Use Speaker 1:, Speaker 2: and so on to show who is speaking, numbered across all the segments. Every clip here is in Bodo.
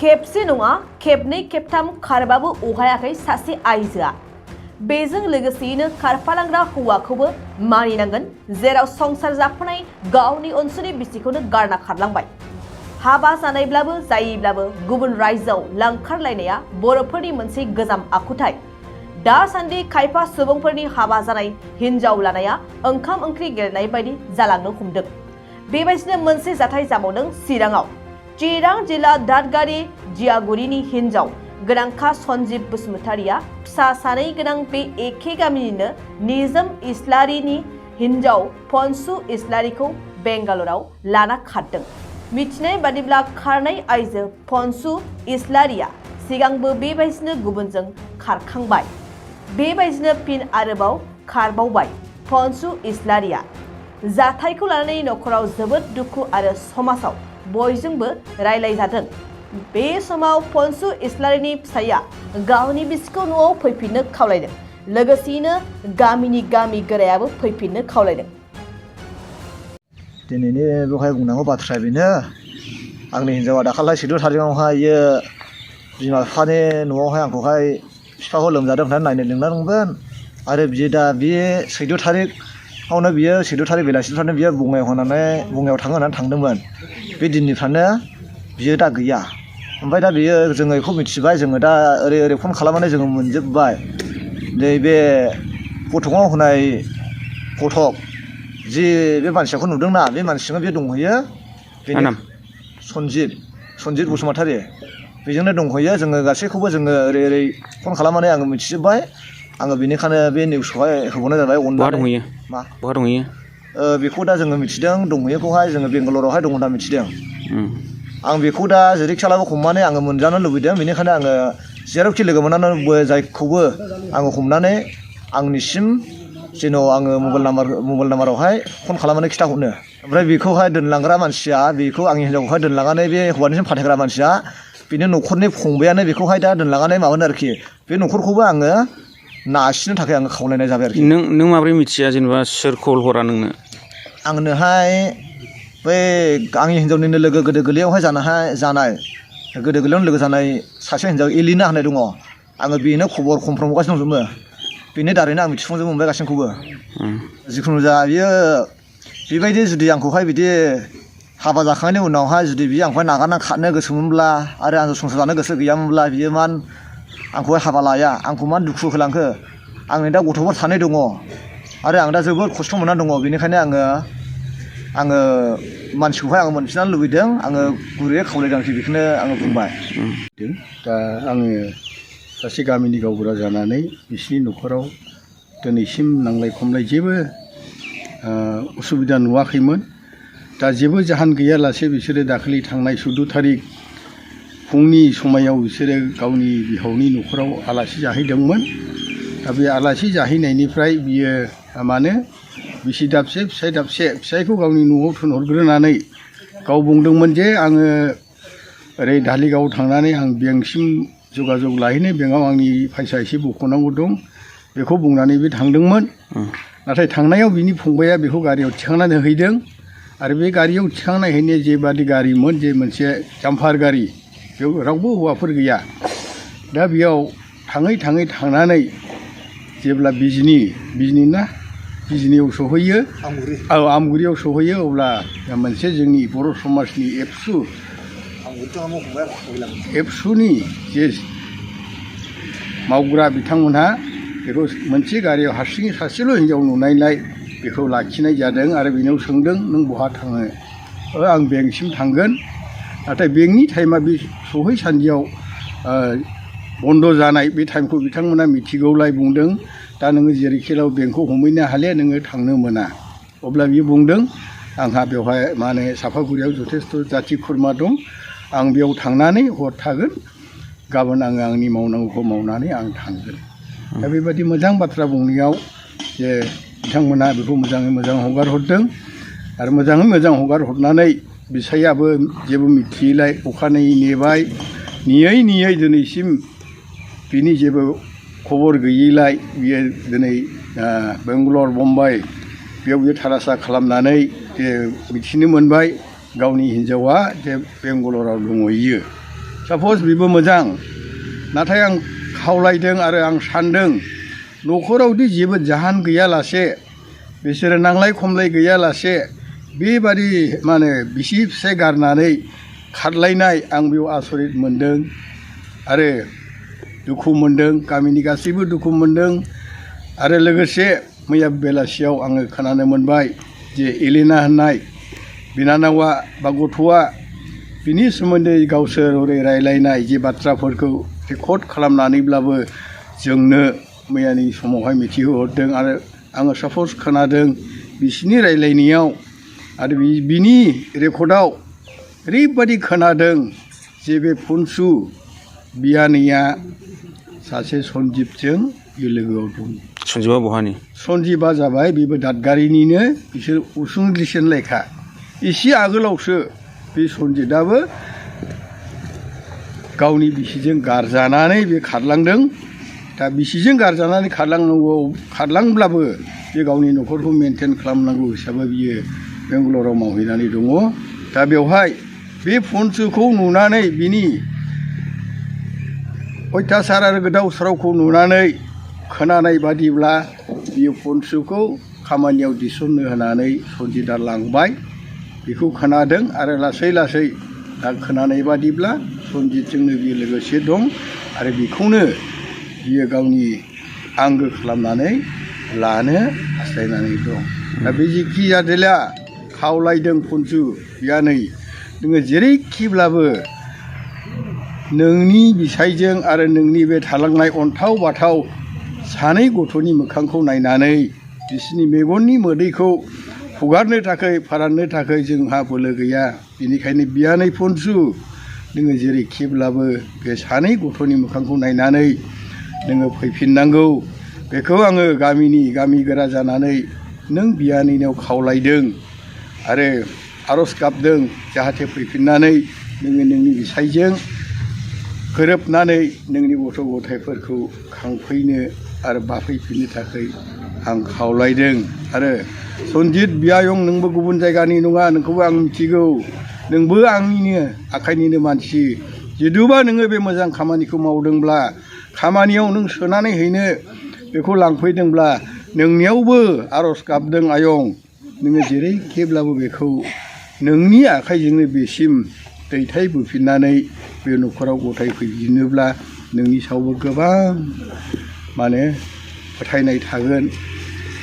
Speaker 1: खेबसे नङा खेबनै खेबथाम खारबाबो अहायाखै सासे आइजोआ। बेजों लोगोसेयैनो खारफालांग्रा हौवाखौबो मानिनांगोन, जेराव संसार जाफानाय गावनि अनसुलि बिसिखौनो गारना खारलांबाय। हाबा जानायब्लाबो जायैब्लाबो गुबुन रायजोआव लांखारलायनाया बर'फोरनि मोनसे गोजाम आखुथाय। दासान्दि खायफा सुबुंफोरनि हाबा जानाय हिनजाव लानाया ओंखाम ओंख्रि गेलेनाय बायदि जालांनो हमदों। बेबायदिनो मोनसे जाथाय जाबावदों चिराङाव। चिरां जिल्ला दादगारि जियागुरिनि हिनजाव गोनांखा सन्जिब बसुमतारिया फिसा सानै गोनां बे एखे गामिनिनो निजोम इस्लारिनि हिनजाव पन्सु इस्लारिखौ बेंगालराव लाना खारदों। मिथिनाय बादिब्ला खारनाय आइजो पन्सु इस्लारिया सिगांबो बेबायदिनो गुबुनजों खारखांबाय। बेबायदिनो फिन आरोबाव खारबावबाय पन्सु इस्लारिया। जाथायखौ लानानै नखराव जोबोद दुखु आरो समाजाव बयजोंबो रायलायजादों। बे समाव पन्सु इस्लारिनि फिसाया गावनि बिसिखौ न'आव फैफिननो खावलायदों। लोगोसेयैनो गामिनि गामि गोरायाबो फैफिननो खावलायदों।
Speaker 2: दिनैनि बेवहाय बुंनांगौ बाथ्राया बेनो, आंनि हिन्जावा दाखालि 14 थारिखआवहाय बिमा बिफानि न'आवहाय आंखौहाय बिफाखौ लोमजादों होननानै नायनो लिंलांदोंमोन। आरो बियो दा बे 14 थारिखआवनो बियो 14 थारिख बेलासिनिफ्रायनो बियो बङाइयाव थाङो होननानै थांदोंमोन। बे दिननिफ्रायनो बियो दा गैया। ओमफ्राय दा बियो जोङो बेखौ मिथिबाय, जोङो दा ओरै फन खालामनानै जोङो मोनजोब्बाय। नैबे गथ'आव होनाय गथ'क जि बे मानसिखौ नुदोंना, बे मानसिजोंनो बे दंहैयो। बेनि नाम सन्जिब बसुमतारि, बेजोंनो दंहैयो। जोङो गासैखौबो जोङो ओरै फन खालामनानै आङो मिथिजोब्बाय। आङो बेनिखायनो बे निउसखौहाय होबावनाय जाबाय। बहा दंहैयो? बेखौ दा जोङो मिथिदों, दंहैयोखौहाय जोङो बेंगालरावहाय दं होनना मिथिदों। आं बेखौ दा जेरैखियालाबो हमनानै आङो मोनजानो लुबैदों। बेनिखायनो आङो जेरावखि लोगो मोननानै जायखौबो आङो हमनानै आंनिसिम जेन' आङो मबाइल नाम्बारावहाय फन खालामनानै खिथाहरनो। ओमफ्राय बेखौहाय दोनलांग्रा मानसिया, बेखौ आंनि हिन्जावखौहाय दोनलांनानै बे हौवानिसिम फाथायग्रा मानसिया बेनि न'खरनि फंबायानो बेखौहाय दा दोनलांनानै माबानो आरोखि। बे न'खरखौबो आङो नारसिननो थाखाय आङो खावलायनाय जाबाय आरोखि।
Speaker 3: नों माबोरै मिथिया जेनेबा सोर कल हरा नोंनो?
Speaker 2: आंनोहाय बै आंनि हिन्जावनिनो लोगो गोदो गोरलैयावहाय गोदो गोरलैयावनो लोगो जानाय सासे हिन्जाव एलिना होननाय दङ। आङो बेनो खबर कनफार्म हरगासिनो दंजोबो। बेनि दारैनो आं मिथिफुंजोबनो मोनबाय गासैखौबो। जिखुनु जा बियो बेबायदि जुदि आंखौहाय बिदि हाबा जाखांनायनि उनावहाय जुदि बियो आंखौहाय नागारना खारनो गोसोमोनब्ला आरो आंजों संसार जानो गोसो गैयामोनब्ला बियो आंखौहाय हाबा लाया, आंखौ दुखु होलांखो। आंनि दा गथ'फोर 2 दङ आरो आं दा जोबोद खस्थ' मोननानै दङ। बेनिखायनो आङो मानसिखौहाय आङो मोनफिननो लुबैदों। आङो गुरैयै खावलायदों आरोखि, बेखौनो आङो बुंबाय।
Speaker 4: दा आङो सासे गामिनि गावबुरा जानानै बिसिनि न'खराव दिनैसिम नांलाय खमलाय जेबो उसुबिदा नुवाखैमोन। दा जेबो जाहोन गैयालासे बिसोरो दाखालि थांनाय 14 थारिख फुंनि समायाव बिसोरो गावनि बिहावनि न'खराव आलासि जाहैदोंमोन। दा बे आलासि जाहैनायनिफ्राय बियो माने बिसि दाबसे फिसाइ दाबसे, फिसाइखौ गावनि न'आव थिनहरग्रोनानै गाव बुंदोंमोन जे आङो ओरै धालिगाव थांनानै आं बेंकसिम जगाजग लाहैनो, बेंकआव आंनि फैसा एसे बख'नांगौ दं, बेखौ बुंनानै बे थांदोंमोन। नाथाय थांनायाव बिनि फंबाया बेखौ गारियाव थिखांनानै हैदों। आरो बे गारियाव थिखांना हैनाया जेबादि गारिमोन, जे मोनसे जाम्फार गारि, बेयाव रावबो हौवाफोर गैया। दा बेयाव थांनानै जेब्ला बिजनियाव सहैयो, आमगुरियाव सहैयो, अब्ला मोनसे जोंनि बर' समाजनि एबसुनि जे मावग्रा बिथांमोनहा बेखौ मोनसे गारियाव हारसिङै सासेल' हिन्जाव नुनायलाय बेखौ लाखिनाय जादों। आरो बेनाव सोंदों, नों बहा थाङो? आं बेंकसिम थांगोन। नाथाय बेंकनि टाइमा बे सहैसान्दियाव बन्द' जानाय, बे टाइमखौ बिथांमोना मिथिगौलाय बुंदों, दा नोङो जेरैखिलाव बेंकखौ हमहैनो हालिया, नोङो थांनो मोना। अब्ला बियो बुंदों, आंहा बेवहाय साफागुरियाव जथेस्थ' जाथि खुरमा दं, आं बेयाव थांनानै हर थागोन, गाबोन आङो आंनि मावनांगौखौ मावनानै आं थांगोन। दा बेबायदि मोजां बाथ्रा बुंनायाव जे बिथांमोना बेखौ मोजाङै मोजां हगार हरदों। आरो मोजाङै मोजां हगार हरनानै बिसायाबो जेबो मिथियैलाय अखानायै नेयै दिनैसिम बिनि जेबो खबर गैयैलाय बियो दिनै बेंगालर, मुम्बाइ बेयाव बियो थारासा खालामनानै जे मिथिनो मोनबाय गावनि हिन्जावा जे बेंगालराव दंहैयो। साप'ज बेबो मोजां नाथाय आं खावलायदों आरो आं सानदों न'खरावदि जेबो जाहोन गैयालासे बिसोरो नांलाय खमलाय गैयालासे बेबादि माने बिसि फिसाय गारनानै खारलायनाय आं बेयाव आसरित मोन्दों आरो दुखु मोन्दों गामिनि गासैबो दुखु मोन्दों आरो लोगोसे मैया बेलासियाव आङो खोनानो मोनबाय जे एलेना होननाय बिनानावा बा गथ'आ बिनि सोमोन्दै गावसोर ओरै रायलायनाय जे बाथ्राफोरखौ रेकर्ड खालामनानैब्लाबो जोंनो मैयानि समावहाय मिथिहोहरदों आरो आङो साप'ज खोनादों बिसिनि रायलायनायाव आरो बिनि रेकर्डआव ओरैबादि खोनादों जे बे फुनसु बियानैया सासे सन्जिबजों बे लोगोआव दं।
Speaker 3: सन्जिबा बहानि?
Speaker 4: सन्जिबा जाबाय बेबो दादगारिनिनो बिसोर उसुं लिसेन लेखा एसे आगोलावसो बे सन्जितआबो गावनि बिसिजों गारजानानै बे खारलांदों। दा बिसिजों गारजानानै खारलांब्लाबो बे गावनि न'खरखौ मेनटेन खालामनांगौ हिसाबै बियो बेंगालराव मावहैनानै दङ। दा बेवहाय बे फुनसुखौ नुनानै बिनि अयथासार आरो गोदाव सोरावखौ नुनानै खोनानाय बादिब्ला बियो फुनसुखौ खामानियाव थिसननो होनानै सन्जितआ लांबाय बेखौ खोनादों आरो लासै लासै दा खोनानाय बादिब्ला सन्जितजोंनो बियो लोगोसे दं आरो बेखौनो बियो गावनि आंगो खालामनानै लानो हास्थायनानै दं। दा बे जिखि जादोला खावलायदों फुनसु बियानै नोङो जेरैखिब्लाबो नोंनि बिसायजों आरो नोंनि बे थालांनाय अन्थाव बाथाव सानै गथ'नि मोखांखौ नायनानै बिसोरनि मेगननि मोदैखौ हुगारनो थाखाय फोराननो थाखाय जोंहा बोलो गैया। बेनिखायनो बियानै फुनसु नोङो जेरैखिब्लाबो बे सानै गथ'नि मोखांखौ नायनानै नोङो फैफिननांगौ बेखौ आङो गामि गोरा जानानै नों बियानैनाव खावलायदों आरो आर'ज गाबदों जाहाथे फैफिननानै नोङो नोंनि बिसायजों गोरोबनानै नोंनि गथ' गथायफोरखौ खांफैनो आरो बाफैफिननो थाखाय आं खावलायदों। आरो सन्जित बियायं नोंबो गुबुन जायगानि नङा नोंखौबो आं मिथिगौ नोंबो आंनिनो आखाइनिनो मानसि जिदुबा नोङो बे मोजां खामानिखौ मावदोंब्ला खामानियाव नों सोनानै हैनो बेखौ लांफैदोंब्ला नोंनियावबो आर'ज गाबदों आयं नोङो जेरैखिब्लाबो बेखौ नोंनि आखाइजोंनो बेसिम दैथायबोफिननानै बे न'खराव गथायफैफिनोब्ला नोंनि सायावबो गोबां माने फोथायनाय थागोन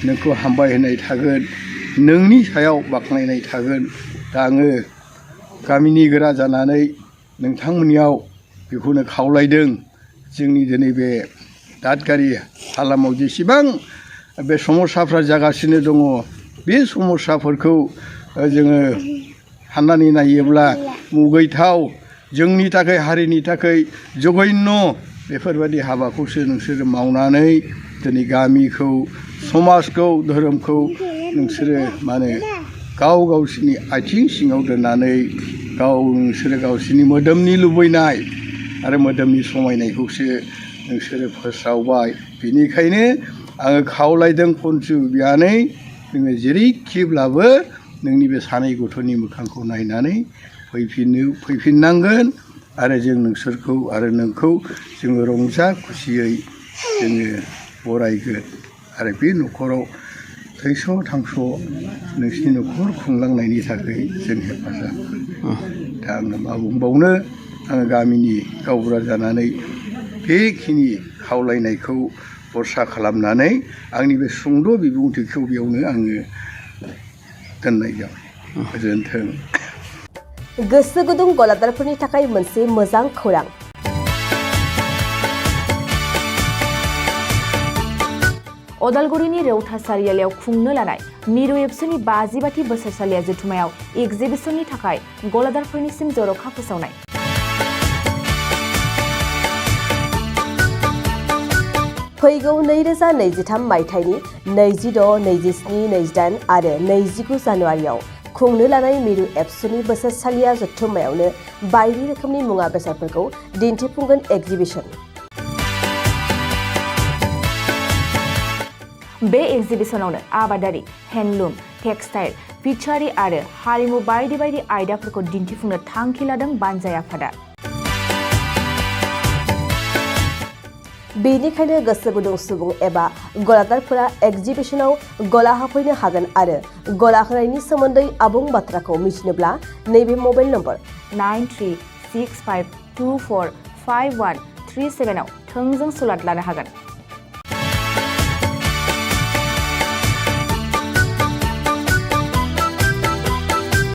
Speaker 4: नोंखौ हामबाय होनाय थागोन नोंनि सायाव बाख्नायनाय थागोन। दा आङो गामिनि गोरा जानानै नोंथांमोननियाव बेखौनो खावलायदों जोंनि दिनै बे दादगारि हालामाव जेसेबां बे समस्याफ्रा जागासिनो दङ बे समस्याफोरखौ जोङो साननानै नायोब्ला मुगैथाव जोंनि थाखाय हारिनि थाखाय जघन्य बेफोरबायदि हाबाखौसो नोंसोरो मावनानै दिनै गामिखौ समाजखौ धोरोमखौ नोंसोरो माने गावसिनि आथिं सिङाव दोननानै नोंसोरो गावसिनि मोदोमनि लुबैनाय आरो मोदोमनि समायनायखौसो नोंसोरो फोस्रावबाय। बेनिखायनो आङो खावलायदों फुनसु बियानै नोङो जेरैखिब्लाबो नोंनि बे सानै गथ'नि मोखांखौ नायनानै फैफिननांगोन आरो जों नोंसोरखौ आरो नोंखौ जोङो रंजा खुसियै जोङो बरायगोन आरो बे न'खराव थैस' थांस' नोंसिनि न'खर खुंलांनायनि थाखाय जों हेफाजाब दा आङो मा बुंबावनो आङो गामिनि गावबुरा जानानै बेखिनि खावलायनायखौ भरसा खालामनानै आंनि बे सुंद' बिबुंथिखौ बेयावनो आङो दोननाय जाबाय। गोजोन्थों।
Speaker 1: गोसो गुदुं गलादारफोरनि थाखाय मोनसे मोजां खौरां। अदालगुरिनि रौता सारियालियाव खुंनो लानाय मिरु एबसुनि 50 बोसोरसालिया जथुमायाव एगजिबिसननि थाखाय गलादारफोरनिसिम जर'खा फोसावनाय। फैगौ 2023 मायथाइनि 26, 27, 28 आरो 29 जानुवारियाव खुंनो लानाय मिरु एबसुनि बोसोरसालिया जथुम्मायावनो बायदि रोखोमनि मुवा बेसादफोरखौ दिन्थिफुंगोन एगजिबिसन। बे एगजिबिसनावनो आबादारि, हेन्डलुम, टेक्सटाइल, फिचारि आरो हारिमु बायदि बायदि आयदाफोरखौ दिन्थिफुंनो थांखि लादों बानजाय आफादा। बेनिखायनो गोसो गुदुं सुबुं एबा गलादारफोरा एगजिबिशनाव गला होफैनो हागोन आरो गला होनायनि सोमोन्दै आबुं बाथ्राखौ मिथिनोब्ला नैबे मबाइल नम्बर
Speaker 5: 9365245137 आव थोंजों सुलाद लानो हागोन।